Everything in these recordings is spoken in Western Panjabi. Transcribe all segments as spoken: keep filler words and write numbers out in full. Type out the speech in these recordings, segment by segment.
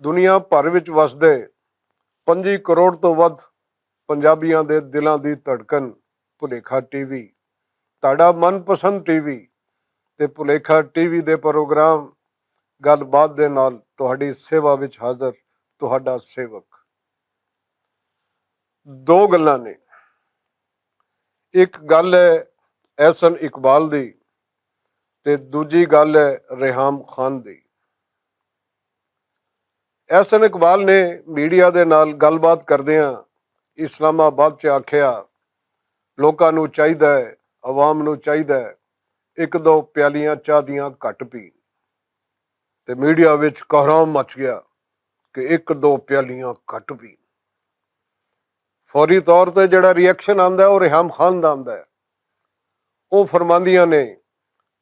دنیا بھر وچ وسدے پنجی کروڑ توں ودھ پنجابیاں دے دلاں دی دھڑکن، بھلیکھا ٹی وی، تہاڈا من پسند ٹی وی تے بھلیکھا ٹی وی دے پروگرام گل بات دے نال تہاڈی سیوا وچ حاضر، تہاڈا سیوک۔ دو گلاں نے، ایک گل ہے احسن اقبال دی، تے دوجی گل ہے ریحام خان دی۔ احسن اقبال نے میڈیا دے نال گل بات کردیاں اسلام آباد چ آکھیا، لوکاں نوں چاہیدا ہے، عوام نوں چاہیدا ہے، ایک دو پیالیاں چاہ دیاں گھٹ پین۔ تے میڈیا وچ کہرام مچ گیا کہ ایک دو پیالیاں گھٹ پین۔ فوری طور تے جڑا ری ایکشن آندا ہے، او ریحام خان دا آندا ہے۔ او فرماندیاں نے،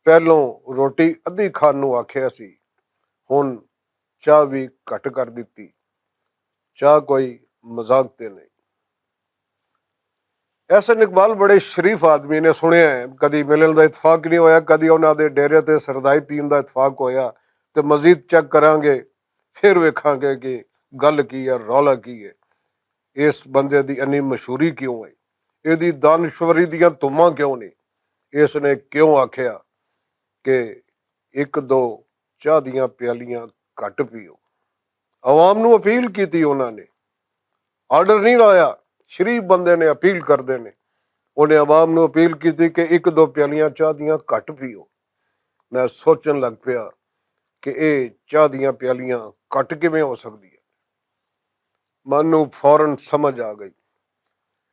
پہلوں روٹی ادھی کھان نوں آکھیا سی، ہن چاہ وی گھٹ کر دتی۔ چاہ کوئی مذاق تے نہیں۔ احسن اقبال بڑے شریف آدمی نے، سنیا ہے، کدی ملن دا اتفاق نہیں ہویا، کدی انہاں دے ڈیرے تے سردائی پین دا اتفاق ہویا، تے مزید چیک کراں گے، پھر ویکھاں گے کہ گل کی ہے، رولا کی ہے، اس بندے دی انی مشہوری کیوں ہے، ایہدی دانشوری دیاں تماں کیوں نے، اس نے کیوں آکھیا کہ ایک دو چاہ دیاں پیالیاں گھٹ پیو۔ عوام نوں اپیل کیتی انہاں نے، آرڈر نہیں لایا، شریف بندے نے اپیل کردے نے۔ انہیں عوام نوں اپیل کیتی کہ ایک دو پیالیاں چاہ دیاں گھٹ پیو۔ میں سوچن لگ پیا کہ اے چاہ دیاں پیالیاں گھٹ کیویں ہو سکدی ہے۔ مینوں فوراً سمجھ آ گئی۔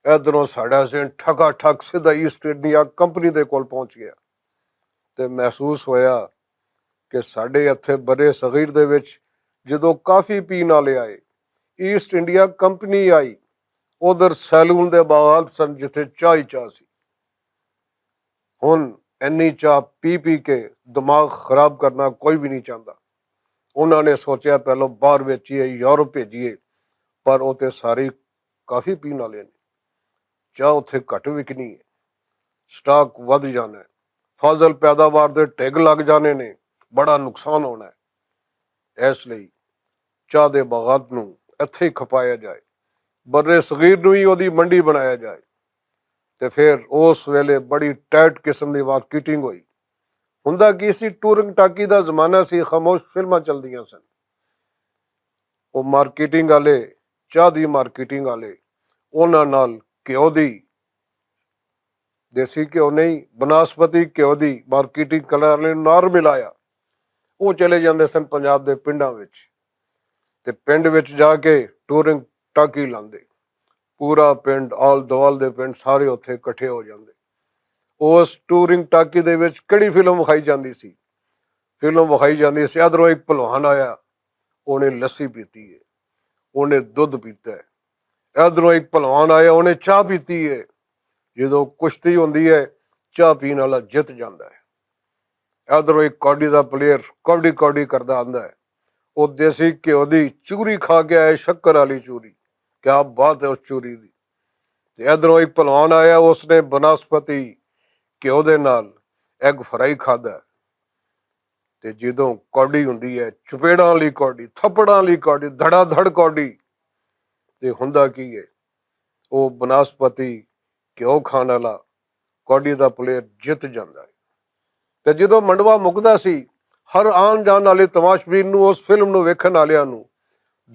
ادھروں ساڈا ذہن ٹھکا ٹھک سیدھا ایسٹ انڈیا کمپنی دے کول پہنچ گیا، تے محسوس ہویا کہ ساڈے اتھے برے صغیر دے وچ جدوں کافی پین والے آئے، ایسٹ انڈیا کمپنی آئی، ادھر سیلون دے باغات سن جتھے چاہ ہی چاہ سی۔ ہن اینی چاہ پی پی کے دماغ خراب کرنا کوئی وی نئیں چاہندا۔ انہاں نے سوچیا پہلو باہر ویچیے، یورپ بھیجیے، پر او تے ساری کافی پین والے نے۔ چاہ اتھے گھٹ وکنی ہے، سٹاک ودھ جانا ہے، فاضل پیداوار دے ڈھگ لگ جانے نے، بڑا نقصان ہونا ہے۔ اس لئی چاہ دے باغات نوں اتھے ہی کھپایا جائے، برے صغیر نوں ہی اوہدی منڈی بنایا جائے۔ تے پھر اس ویلے بڑی ٹائٹ قسم دی مارکیٹنگ ہوئی۔ ہوندا کی سی، ٹورنگ ٹاکی دا زمانہ سی، خاموش فلماں چلدیاں سن۔ او مارکیٹنگ والے، چاہ دی مارکیٹنگ والے، انہاں نال گھیو دی، دیسی گھیو نہیں، بناسپتی گھیو دی مارکیٹنگ کرنے والے نار ملایا۔ او چلے جاندے سن پنجاب دے پنڈاں وچ، تے پنڈ وچ جا کے ٹورنگ ٹاکی لاندے۔ پورا پنڈ، آل دوال دے پنڈ سارے اتھے اکٹھے ہو جاندے۔ اس ٹورنگ ٹاکی دے وچ کڑی فلم وکھائی جاندی سی؟ فلم وکھائی جاندی سی، ادھروں ایک پہلوان آیا، اونے لسی پیتی ہے، اونے دودھ پیتا ہے۔ ادھروں ایک پہلوان آیا، اونے چاہ پیتی ہے۔ جدوں کشتی ہوندی ہے، چاہ پین والا جت جاندا ہے۔ ادھروں ایک کاڈی دا پلیئر کاڈی کاڈی کردا آندا ہے، او دیسی گھیو دی چوری کھا کے آئے، شکر والی چوری۔ کیا بات ہے اس چوری دی۔ تے ادھروں ایک پہلوان آیا، اس نے بناسپتی گھیو دے نال ایگ فرائی کھادا ہے۔ تے جدوں کوڈی ہوندی ہے، چپیڑاں والی کوڈی، تھپڑاں والی کوڈی، دھڑا دھڑ کوڈی، تے ہوندا کی ہے؟ او بناسپتی گھیو کھان والا کوڈی دا پلیئر جت جاندا ہے۔ تے جدوں منڈوا مکدا سی، ہر آن جان والے تماشبین نوں، اس فلم نوں ویکھن والیاں نوں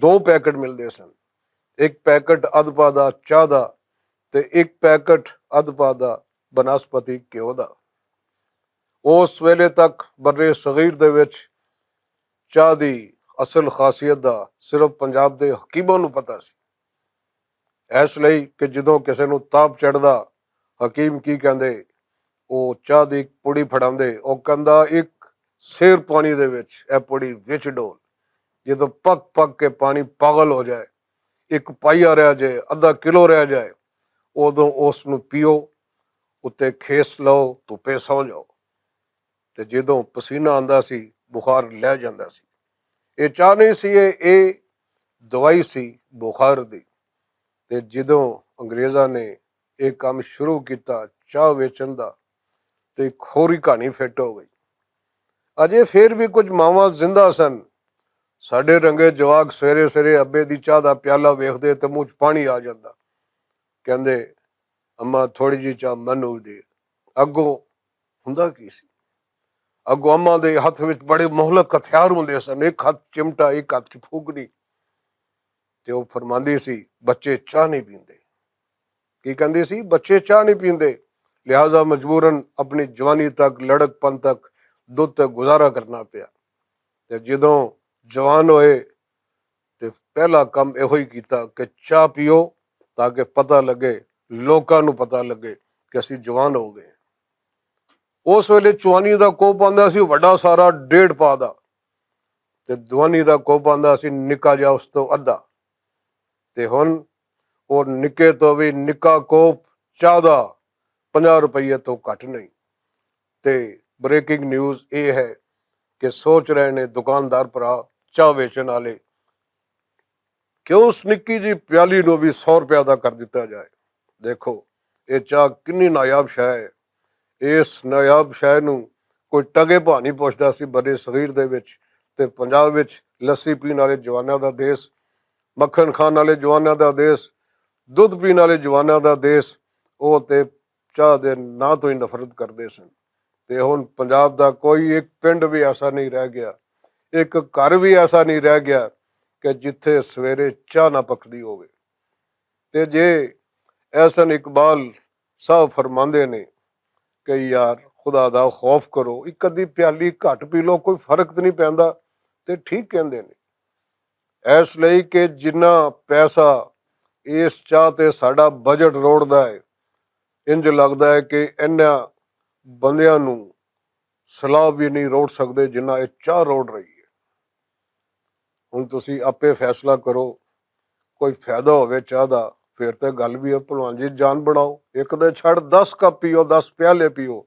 دو پیکٹ ملدے سن، ایک پیکٹ ادھ پا دا چاہ دا، تے ایک پیکٹ ادھ پا دا بناسپتی گھیو دا۔ اس ویلے تک برے صغیر دے وچ چاہ دی اصل خاصیت دا صرف پنجاب دے حکیماں نوں پتہ سی۔ اس لئی کہ جدوں کسے نوں تاپ چڑھدا، حکیم کی کہندے؟ او چاہ دی ایک پڑی پھڑاندے، او کہندا، ایک سیر پانی دے وچ اے پڑی وچ ڈول۔ جدوں پک پک کے پانی پاگل ہو جائے، ایک پائیا رہ جائے، ادھا کلو رہ جائے، اودوں اس نوں پیو، اتے کھیس لو، دھپے سو جاؤ۔ تے جدوں پسینہ آندا سی، بخار لے جاندا سی۔ اے چاہ نہیں سی، اے، اے دوائی سی بخار دی۔ تے جدوں انگریزاں نے اے کم شروع کیتا چاہ ویچن دا، تے ایک ہوری کہانی فٹ ہو گئی۔ اجے پھر بھی کچھ ماواں زندہ سن، ساڈے رنگے جواک سویرے سویرے ابے دی چاہ دا پیالہ ویکھدے تے منہ چ پانی آ جاندا۔ کہندے، "اماں، تھوڑی جی چاہ مینوں وی دے۔" اگوں ہوندا کی سی؟ اگوں اماں دے ہتھ وچ بڑے مہلک ہتھیار ہوندے سن، ایک ہتھ چمٹا، ایک ہتھ چ پھوکنی۔ تے او فرماندی سی، "بچے چاہ نہیں پیندے۔" کی کہندی سی؟ "بچے چاہ نہیں پیندے۔" لہذا مجبوراً اپنی جوانی تک، لڑک پن تک دودھ تے گزارا کرنا پیا۔ تے جدوں جوان ہوئے، تے پہلا کم ایہو ہی کیتا کہ چاہ پیو، تاکہ پتہ لگے، لوکاں نوں پتہ لگے کہ اسی جوان ہو گئے۔ اس ویلے چوانی دا کوپ آندا سی وڈا سارا، ڈیڑھ پا دا، تے دوانی دا کوپ آندا سی نکا جا، اس تو ادھا۔ تے ہن او نکے تو وی نکا کوپ چاہ دا، پنجاہ روپیے تو گھٹ نہیں۔ تے بریکنگ نیوز اے ہے کہ سوچ رہے نے دکاندار بھرا، چاہ ویچن والے، کہ اس نکی جی پیالی نوں وی سو روپیہ دا کر دتا جائے۔ دیکھو، اے چاہ کنی نایاب شے ہے۔ اس نایاب شے نوں کوئی ٹگے بھا نہیں پوچھدا سی۔ بڑے صغیر دے وچ تے پنجاب وچ لسی پین والے جواناں دا دیس، مکھن خان والے جواناں دا دیس، دودھ پین والے جواناں دا دیس، او تے چاہ دے ناں تو ہی نفرت کردے سن۔ تے ہن پنجاب دا کوئی ایک پنڈ وی ایسا نہیں رہ گیا، ایک گھر وی ایسا نہیں رہ گیا کہ جتھے سویرے چاہ نہ پکدی ہووے۔ تے جے احسن اقبال صاحب فرماندے نے کہ یار، خدا دا خوف کرو، ایک ادھی پیالی گھٹ پی لو، کوئی فرق تے نہیں پیندا، تے ٹھیک کہندے نے۔ اس لئی کہ جنہ پیسہ اس چاہ تے ساڈا بجٹ روڑدا ہے، انج لگدا ہے کہ انہاں بندیاں نوں سلاح بھی نہیں روڑ سکدے جنہ اے چاہ روڑ رہی ہے۔ ہن تسی آپے فیصلہ کرو، کوئی فائدہ ہووے چاہ دا، پھر تے گل بھی ہے۔ بھلوان جی، جان بناؤ، ایک دے چھڑ دس کپ پیو، دس پیالے پیو،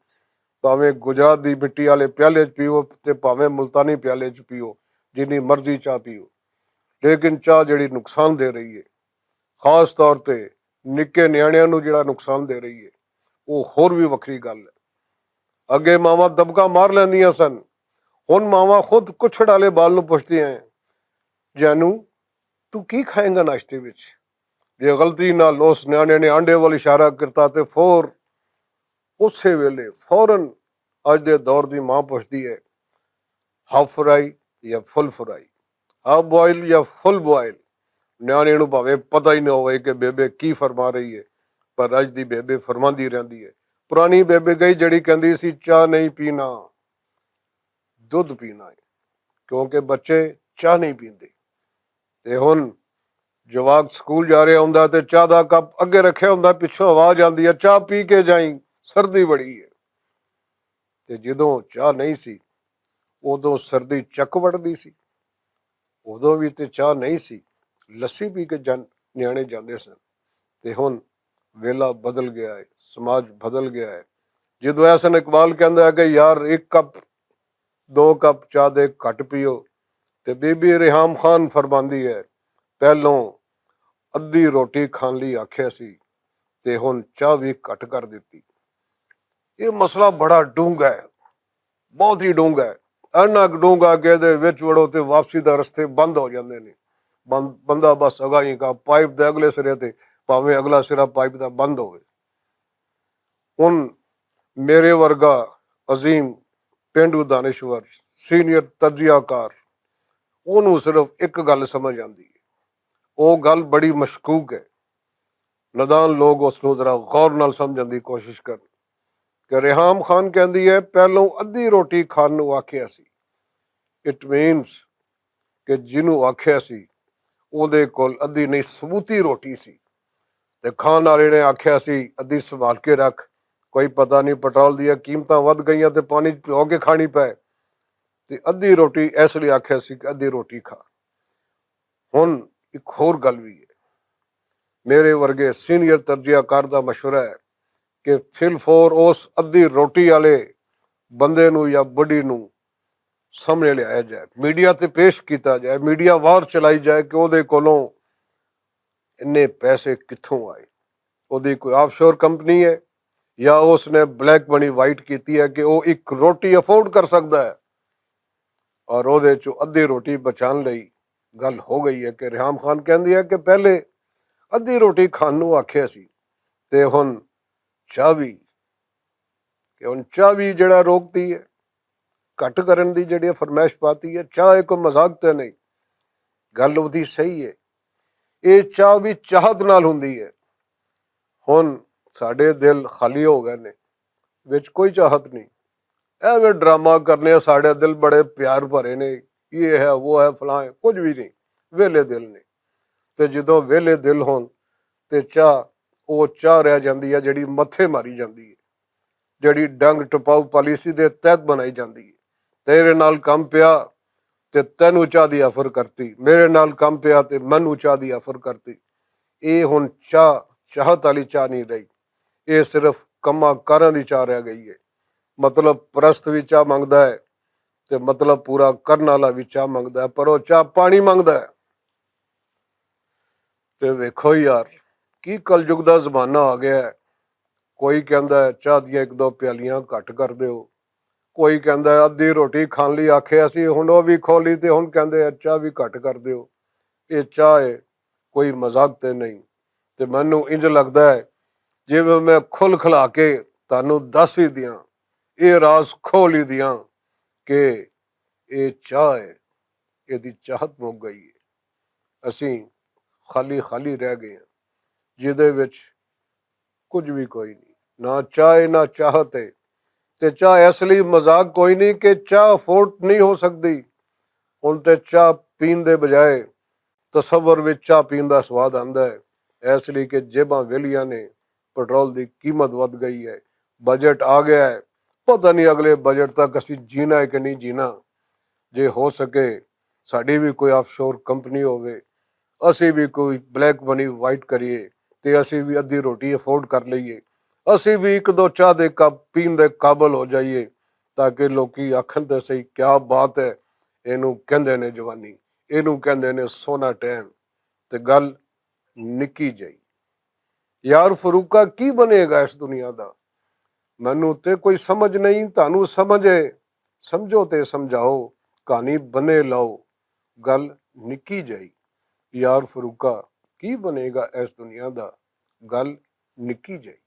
بھاویں گجرات دی مٹی والے پیالے چ پیو تے بھاویں ملتانی پیالے چ پیو، جنی مرضی چاہ پیو، لیکن چاہ جڑی نقصان دے رہی ہے، خاص طور تے نکے نیانیاں نوں جڑا نقصان دے رہی ہے، وہ ہور بھی وکھری گل ہے۔ اگے ماواں دبکا مار لیندیاں سن، ہن ماواں خود کچھڑ والے بال نوں پوچھدیاں ہیں، "جانو، تو کی کھائیں گا ناشتے وچ؟" جے غلطی نال اس نیانے نے آنڈے وال اشارہ کرتا تے فور، اسے ویلے فوراً اج دے دور دی ماں پوچھدی ہے، "ہاف فرائی یا فل فرائی؟ ہاف بوائل یا فل بوائل؟" نیانے نوں بھاویں پتہ ہی نہ ہوئے کہ بیبے کی فرما رہی ہے، پر اج دی بیبے فرماندی رہندی ہے۔ پرانی بیبے گئی جڑی کہندی سی، "چاہ نہیں پینا، دودھ پینا ہے"، کیونکہ بچے چاہ نہیں پیندے۔ تے ہن جواک سکول جا رہا ہوندا تے چاہ دا کپ اگے رکھیا ہوندا، پچھوں آواز آندی ہے، "چاہ پی کے جائیں، سردی بڑی ہے۔" تے جدوں چاہ نہیں سی، اودوں سردی چک وڑدی سی۔ اودوں وی تے چاہ نہیں سی، لسی پی کے جن-، نیانے جاندے سن۔ تے ہن ویلا بدل گیا ہے، سماج بدل گیا ہے۔ جدوں احسن اقبال کہندا ہے کہ یار، ایک کپ، دو کپ چاہ دے گھٹ پیو، تے بی بی ریحام خان فرماندی ہے، "پہلوں ادھی روٹی کھان لئی آکھیا سی، تے ہن چاہ وی گھٹ کر دتی۔" یہ مسئلہ بڑا ڈونگا ہے، بہت ہی ڈونگا ہے۔ اینا ڈونگا کہ دے وچ وڑو تے واپسی دا رستے بند ہو جاندے نے۔ بند-، بندہ بس اگائی کا پائپ دے اگلے سرے تے، بھاویں اگلا سرا پائپ دا بند ہوئے۔ ہن میرے ورگا عظیم پینڈو دانشور، سینئر تجزیہ کار، اونوں صرف ایک گل سمجھ آندی ہے۔ او گل بڑی مشکوک ہے۔ ندان لوگ اس نوں ذرا غور نال سمجھن دی کوشش کرن کہ ریحام خان کہندی ہے، "پہلوں ادھی روٹی کھان نوں آکھیا سی۔" اٹ مینز کہ جنوں آکھیا سی، اوندے کول ادھی نہیں، ثبوتی روٹی سی۔ تے کھان والے نے آکھیا سی، "ادھی سنبھال کے رکھ، کوئی پتہ نہیں، پٹرول دیاں قیمتاں ودھ گئیاں تے پانی چ پیو کے کھانی پے۔" تے ادھی روٹی اس لیے آکھیا سی کہ ادھی روٹی کھا۔ ہن ایک ہور گل وی ہے۔ میرے ورگے سینئر تجزیہ کار دا مشورہ ہے کہ فل فور اس ادھی روٹی والے بندے نوں یا بڈی نوں سامنے لے آیا جائے، میڈیا تے پیش کیتا جائے، میڈیا وار چلائی جائے کہ او دے کولوں انہیں پیسے کتھوں آئے، او دی کوئی آف شور کمپنی ہے یا اس نے بلیک منی وائٹ کیتی ہے کہ او ایک روٹی افورڈ کر سکدا ہے۔ اور اوہدے چوں ادھی روٹی بچان لئی گل ہو گئی ہے کہ ریحام خان کہندی ہے کہ پہلے ادھی روٹی کھان نوں آکھیا سی، تے ہن چاہ وی، کہ ہن چاہ وی جڑا روکتی ہے، گھٹ کرن دی جڑی فرمائش پاتی ہے۔ چاہ ایک مذاق تے نہیں، گل اوہدی صحیح ہے۔ اے چاہ وی چاہت نال ہوندی ہے۔ ہن ساڈے دل خالی ہو گئے نے، وچ کوئی چاہت نہیں۔ ایویں ڈرامہ کرنے آ، ساڈے دل بڑے پیار بھرے نے، یہ ہے، وہ ہے، فلاں ہے، کچھ بھی نہیں۔ ویلے دل نے۔ تے جدوں ویلے دل ہون، تے چاہ، او چاہ رہ جاندی ہے جڑی متھے ماری جاندی ہے، جڑی ڈنگ ٹپاؤ پالیسی دے تحت بنائی جاندی ہے۔ تیرے نال کم پیا تے تینوں چاہ دی آفر کرتی، میرے نال کم پیا تے مینوں چاہ دی آفر کرتی۔ اے ہن چاہ، چاہت والی چاہ نہیں رہی، اے صرف کماں کاراں دی چاہ رہ گئی ہے۔ مطلب پرست وی چاہ منگدا ہے تے مطلب پورا کرن والا وی چاہ منگدا ہے، پر او چاہ پانی منگدا ہے۔ تے ویکھو یار، کی کلجگ دا زمانہ آ گیا ہے۔ کوئی کہندا ہے چاہ دیاں ایک دو پیالیاں گھٹ کر دیو، کوئی کہندا ہے ادھی روٹی کھان لئی آکھیا سی، ہن او وی کھولی تے ہن کہندے اے چاہ وی گھٹ کر دیو۔ اے چاہ ہے، کوئی مذاق تے نہیں۔ تے مینوں انج لگدا ہے جویں میں کھل کھلا کے تانوں دس ہی دیاں، اے راز کھول ہی دیاں کہ اے چاہ ہے، اے دی چاہت مک گئی ہے۔ اسیں خالی خالی رہ گئے ہیں، جدے وچ کچھ بھی کوئی نہیں، نہ چاہ ہے، نہ چاہت ہے۔ تے چاہ اس لئی مذاق کوئی نہیں کہ چاہ افورڈ نہیں ہو سکدی۔ ہن تے چاہ پین دے بجائے تصور وچ چاہ پین دا سواد آندا ہے، اس لئی کہ جیباں ویلیاں نے، پٹرول دی قیمت ودھ گئی ہے، بجٹ آ گیا ہے، پتہ نہیں اگلے بجٹ تک اسی جینا ہے کہ نہیں جینا۔ جے ہو سکے ساڈی بھی کوئی آف شور کمپنی ہووے، اسی بھی کوئی بلیک منی وائٹ کریے، تے اسی بھی ادھی روٹی افورڈ کر لئیے، اسی بھی ایک دو چاہ دے کپ پین دے قابل ہو جائیے، تاکہ لوکی آکھن تے صحیح، کیا بات ہے، اینوں کہندے نے جوانی، اینوں کہندے نے سونا ٹائم۔ تے گل نکی جائی۔ یار فروقہ، کی بنے گا اس دنیا دا؟ مینوں تے کوئی سمجھ نہیں، تانوں سمجھ ہے؟ سمجھو تے سمجھاؤ، کہانی بنے لاؤ۔ گل نکی جائی۔ یار فروقہ، کی بنے گا اس دنیا دا؟ گل نکی جائی۔